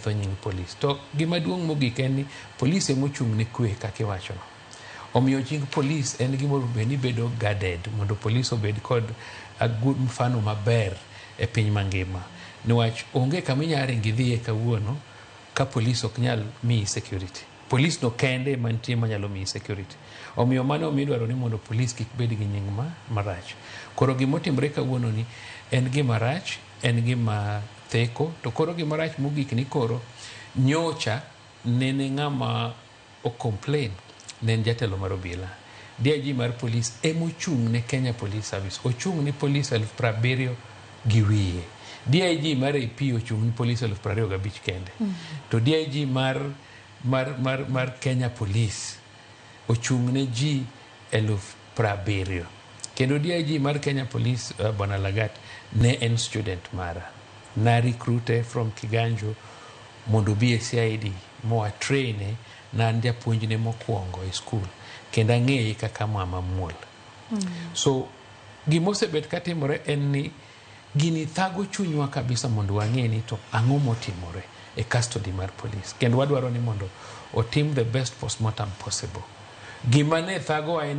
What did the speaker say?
Ketho nying polis. To gima duong' mogik en ni polis ema ochung' ne kwe kaka iwachono. Omiyo nying polis en gima onego bed ni bedo guarded mondo polis obed kod a good mfano maber e piny mangima. Niwach onge kama inyalo ringo idhiye kawuono ka polis ok nyal miyi security. Polis no kende ema nitie manyalo miyi security. Omiyo mano omiyo idwaro ni mondo polis kik bed gi nying marach. Koro gima otimore kawuono ni en gima rach, en gima theko. To koro gima rach mogik ni koro nyocha nene ng'ama o complain ne en jatelo mar obila. DIG mar polis emochung' ne Kenya Police Service. Ochung' ne polis 70,000 gi wiye. DIG mar AP ochung' ne polis 25,000 kende. To DIG mar Kenya Police ochung' ne ji 70,000. Kendo DIG mar Kenya Police, Bwana Lagat, ne en student mara. Na recruite from Kiganjo mondo obi e CID moa traine na an japuonjne mokwongo e school kendo ang'eye kaka mama muol. So gimosebet katimore en ni gini thago chunywa kabisa mondo wang'e ni to ang'o motimore e custody mar police kendo wadwaro ni mondo otim the best postmortem possible. Gima ne thagowa en